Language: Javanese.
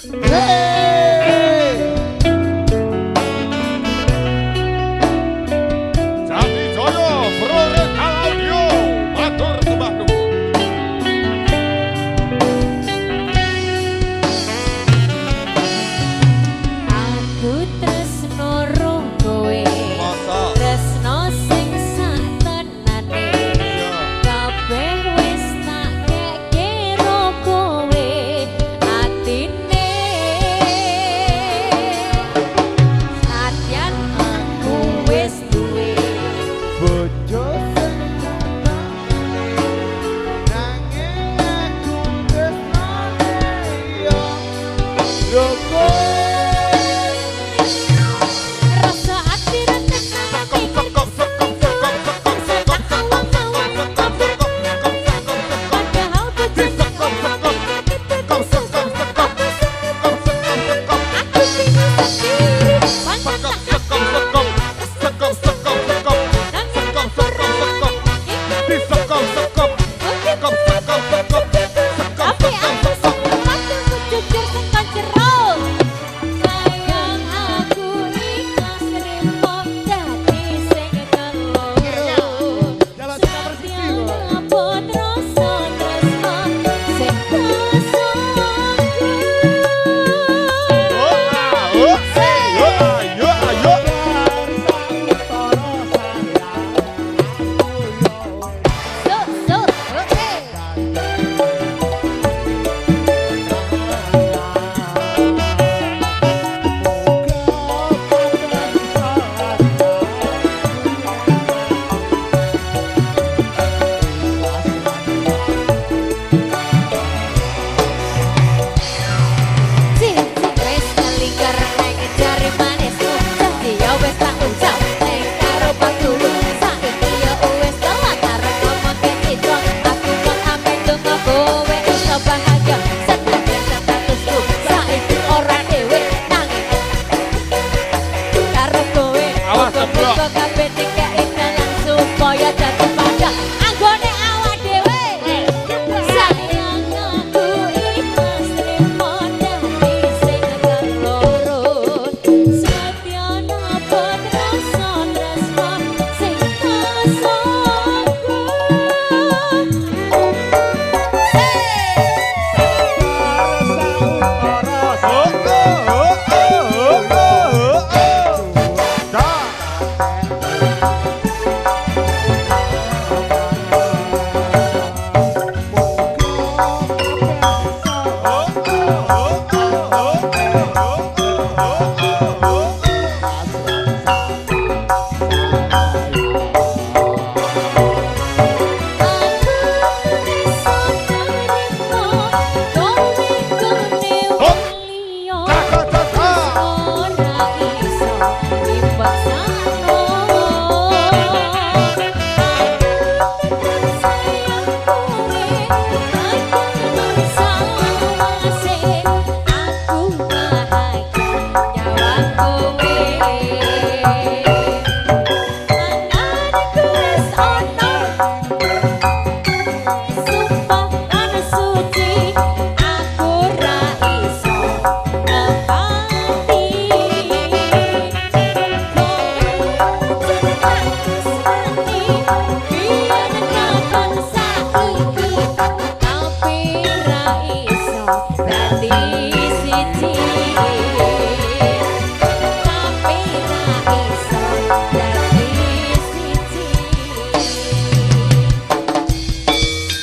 Hey! Jati Joyo Pro Rental Audio matur sembah nuwun. Aku tresno ro kowe. Masa? Tresno sing sak tenane. Kabeh wis tak keke ro kowe atine. Sadyan aku wis duwe Bojo sing nanging aku tresnane yo ro kowe. Rasa ati ra tenang mikir tak awang-awang, padahal bojone aku bingung sendiri, pancen tak akoni nanging aku ra wani. Tapi aku padamu jujur sing jero. Sayang, aku ikhlas nrimo dadi sing keloro. Setya abot rasa tresno sing kasangku. Oh, ayo, ayo, ayo. Sut sut oke. Cincin wis ngelingker neng jari manismu. Janji ya wis tak ucap neng karo Pak Guru. Saiki ya wis telat arep ngomong ke Citra. Aku kok ampe donga kowe iso bahagia. Senajan statusku saiki ora dhewe, nanging karo kowe. Awas, ceblok. Muga-muga kabeh dikei dalan supaya dadi pada anggone awak dhewe. Sayang, aku ikhlas nrimo dadi sing keloro. Setya nabot rasa tresno sing kasangku. Oh, oh, oh, oh, oh, oh. Dah. Oh, oh, oh, oh, oh, oh, oh, oh. Aku iso nrimo kowe gone wong liya. Ta, ta, ta. Ora iso dipaksakno. Aku tetep sayang kowe tekan sawase. Aku bahagia nyawang kowe. Tanganku wis ana sumpah lan suci, aku ra iso nepati. Kowe tak tresnani biyen katon saiki, tapi ra iso dadi siji.